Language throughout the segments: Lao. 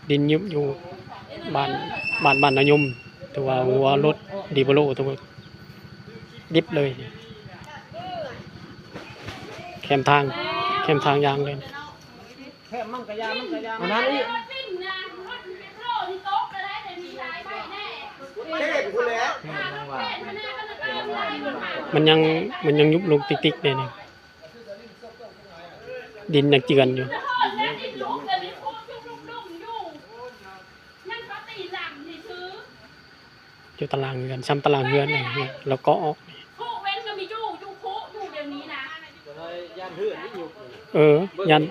ດິນຍຸບຢູ່ບ້ານ ບ້ານ ບ້ານນາຍົມ ຖືວ່າຫົວລົດດີໂບໂລ ຖືວ່າດິບເລີຍ ແຄມທາງ ແຄມທາງຢ່າງເລີຍ. ແຄມມັນກະຢ່າ ມັນກະຢ່າ ອັນນັ້ນອີກ ມັນຍັງ ມັນຍັງຍຸບລົງຕິກໆເດ້ນີ້ ດິນຍັງເຈື່ອນຢູ່. ຢູ່ຕາລາງເຮືອນ ຊ່ຳຕາລາງເຮືອນນີ້ ແລ້ວກໍອອກ ຜູ້ເວັ້ນກໍມີຢູ່ ຢູ່ຄຸຢູ່ດຽວນີ້ນະ ຢ້ານເຮືອນນີ້ຍຸບ. ເອີ ຢ້ານ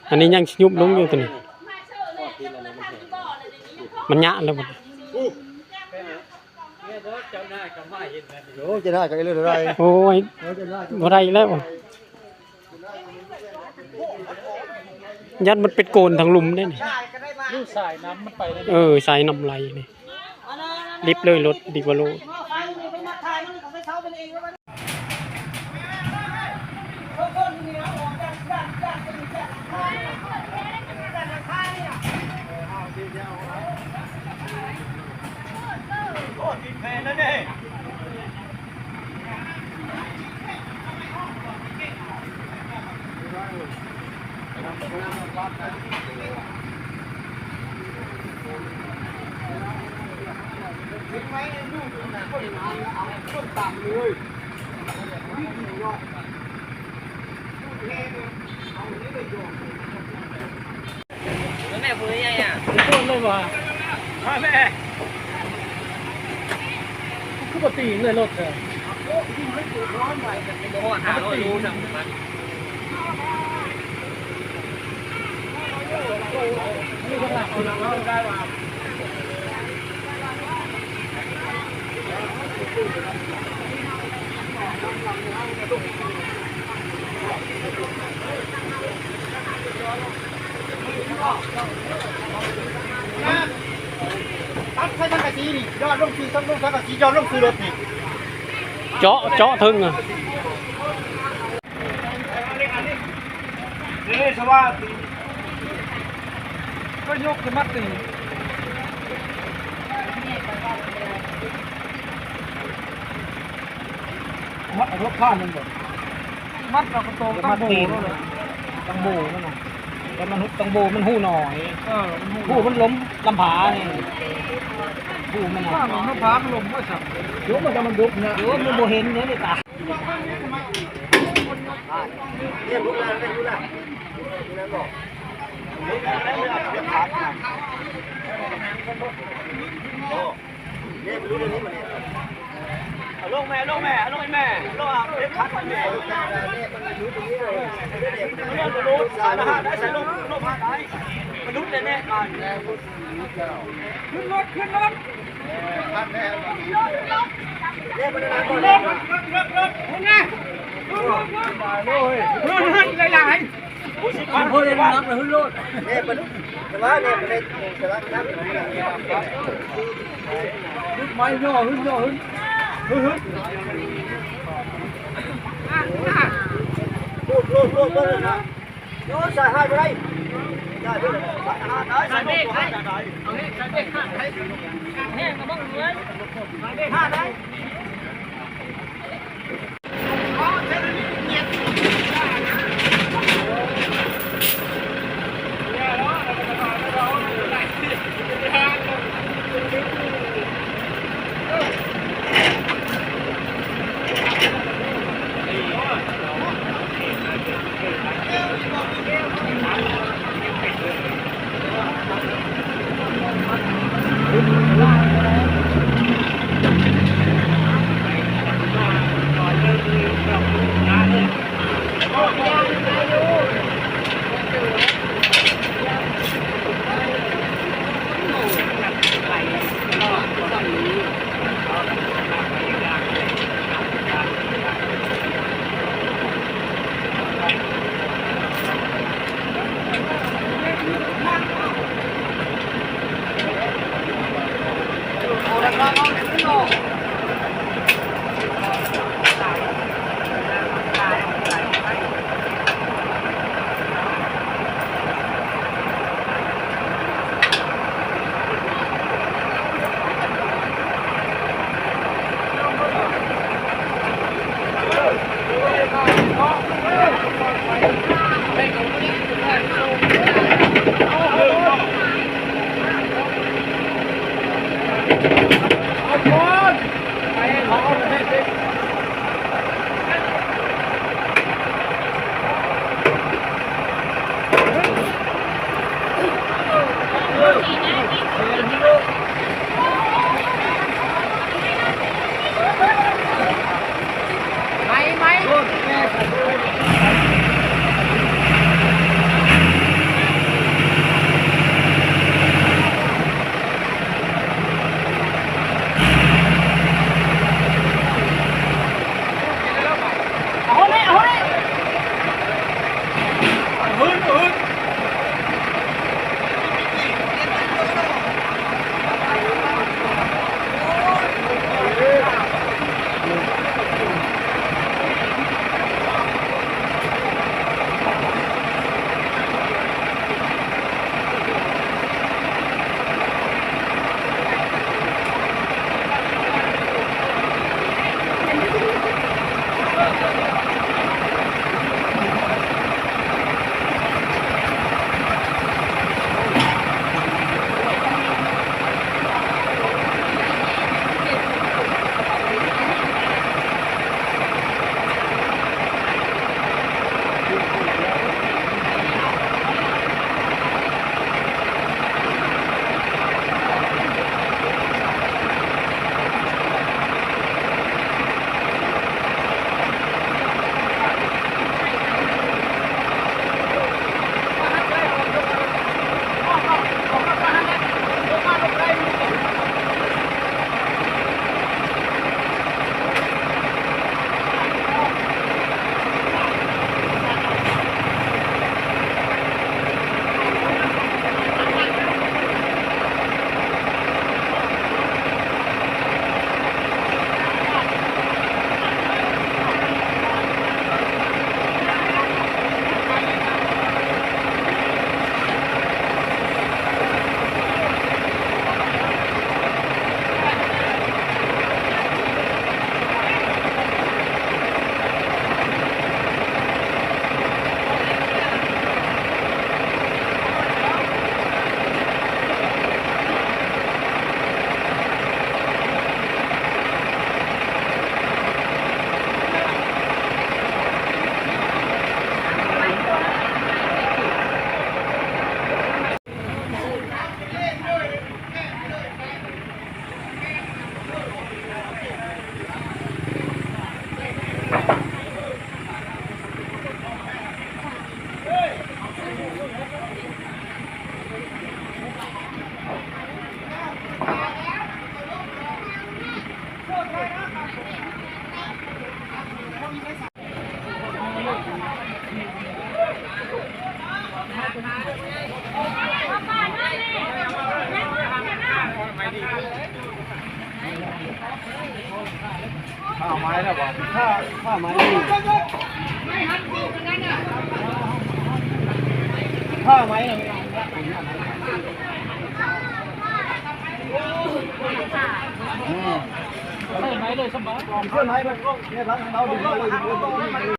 ອັນນີ້ຍັງຊິຍຸບລົງຢູ່ຕົວນີ້ ມັນຍະແລ້ວບັດນີ້. ເຈົ້ານາຍກໍມາເຫັນແລ້ວ ໂອ້ ເຈົ້ານາຍກໍເອີ ບໍ່ໄດ້ ເອີ ເຈົ້ານາຍກໍບໍ່ໄດ້ແລ້ວ. ຢ້ານມັນເປັນໂກນທາງລຸ່ມເດ້ນີ້ ສາຍນ້ຳມັນໄປເດ້. ເອີ ສາຍນ້ຳໄຫຼນີ້ ລິບເລີຍລົດດີໂບໂລ. ໂອ້ ຕິດແຜ່ນແລ້ວເດ້. ແມ່ຜູ້ໃຫຍ່ອະ ໂຄດເລີຍວ່າ ມາແມ່ ຄືບໍ່ຕີເລີຍລົດເດີ ບໍ່ຮອດຫ້າຮ້ອຍໂລນຳມັນ. ຕັດໃສ່ສັງກະສີນີ້ ຢອດລົງຊື່ ຕັດລົງສັງກະສີ ຢອດລົງສູ່ລົດນີ້ ເຈາະ ເຈາະເທິງນະ. ເດ້ ສະຫວ່າງ ກໍຍົກຂຶ້ນມາຕີ ມັດລົດຜ່ານມັນບໍ່ ມັດເອົາກະໂຕງຕັງໂບນັ້ນແຫຼະ ຕັງໂບນັ້ນນະ ແຕ່ມັນ ຕັງໂບມັນຫູໜ້ອຍ ເອີ ມັນຫູ ຫູມັນລົ້ມລຳຜານີ້ ຫູມັນນະ ລຳຜາມັນລົ້ມບໍ່ຊັ້ນ ໂຍມມັນກໍມັນດຸກນະ ໂຍມມັນບໍ່ເຫັນເດ້ ຕາ. ເອົາລົງແມ່ ລົງແມ່ ເອົາລົງແມ່ ລົງເອົາເດັດຂາດແມ່ ລົງໂລດ ສານອາຫານໄດ້ ໃສ່ລົງ ລົງມາໄດ້ ມະນຸດແນ່ໆ ຂຶ້ນລົດ ຂຶ້ນລົດ. ໂອ້ ສາຍຫາດບໍ່ໄດ້ ສາຍຫາດໄດ້ ສາຍເບກໄດ້ ເອົາເບກ ສາຍເບກຫາດໄດ້ ຫາດແຮງນະ ເບິ່ງເລີຍ ສາຍເບກຫາດໄດ້. ໄມ້ແລ້ວບໍ່? ຜ້າ ຜ້າໄມ້ ຜ້າໄມ້ ໃຊ້ໄມ້ເລີຍສະບາຍ ເຄື່ອນໄໝເບິດ ເຮັດຫຼັງເຮົາດຶງເອົາເລີຍ.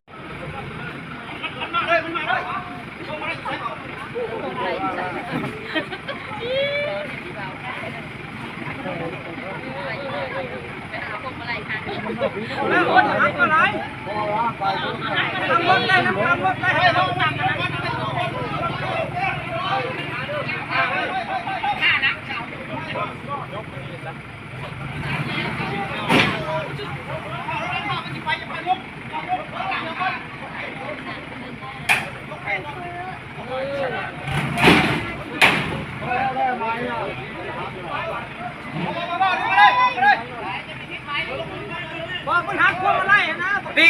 ບໍ່ ມັນຫັກພວງມາໄລຫັ້ນນະ ຕິ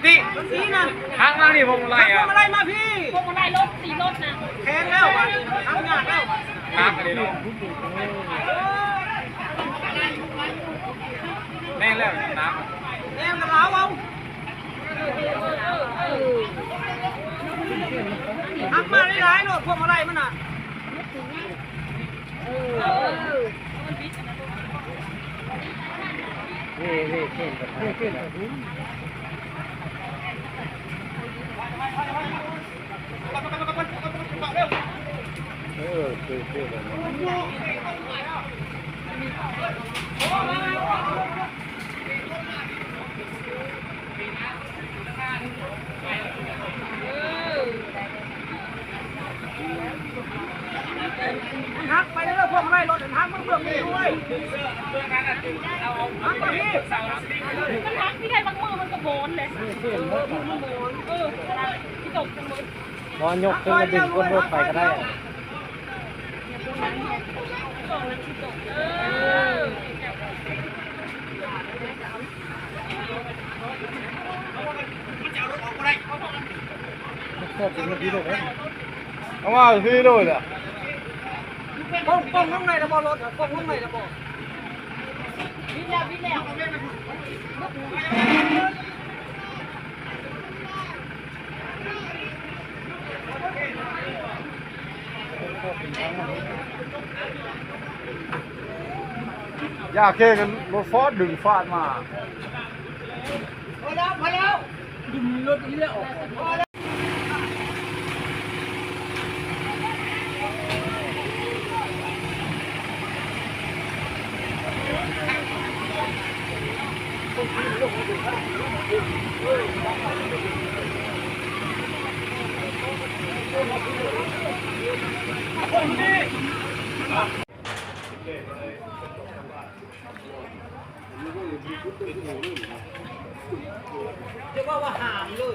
ຕິ ມັນສີນັ້ນ ຫັກມານີ້ພວງມາໄລ ຫັກພວງມາໄລມາພີ້ ພວງມາໄລລົດ ສີລົດນະ ແຂງແລ້ວບາດນີ້ ຫັກຍາກແລ້ວ ໜັກອີ່ຫຼີເນາະ ແມ່ນແລ້ວ ໜັກ ແມ່ນກໍລາວເອົາ ຫັກມາຫຼາຍໆໂລດ ພວງມາໄລມັນນະ. ມັນຫັກໄປເດີ ພວກໄລ່ລົດຫັ້ນ ຫັກມາເບື້ອງນີ້ເວີຍ ຫັກມາພີ້ ມັນຫັກທີ່ໃດ ບາງມື້ມັນກໍໂບນເລີຍ ເອີ ມັນໂບນ ເອີ ທີ່ຕົກກັນໝົດ ບໍ່ ຍົກຂຶ້ນມາດຶງກົ້ນລົດໄປກໍໄດ້. ເອົາມາພີ້ໂລດລະ ປົງ ປົງລົງໃນລະບໍ່ລົດ ປົງລົງໃນລະບໍ່ ບິດແລ້ວ ບິດແລ້ວ. ຢ່າເຄກັນ ລົດຟອດດຶງຟາດມາ ພໍແລ້ວ ພໍແລ້ວ ດຶງລົດອີກແລ້ວ ອອກ. ຈະເວົ້າວ່າຫ້າມເລີຍ.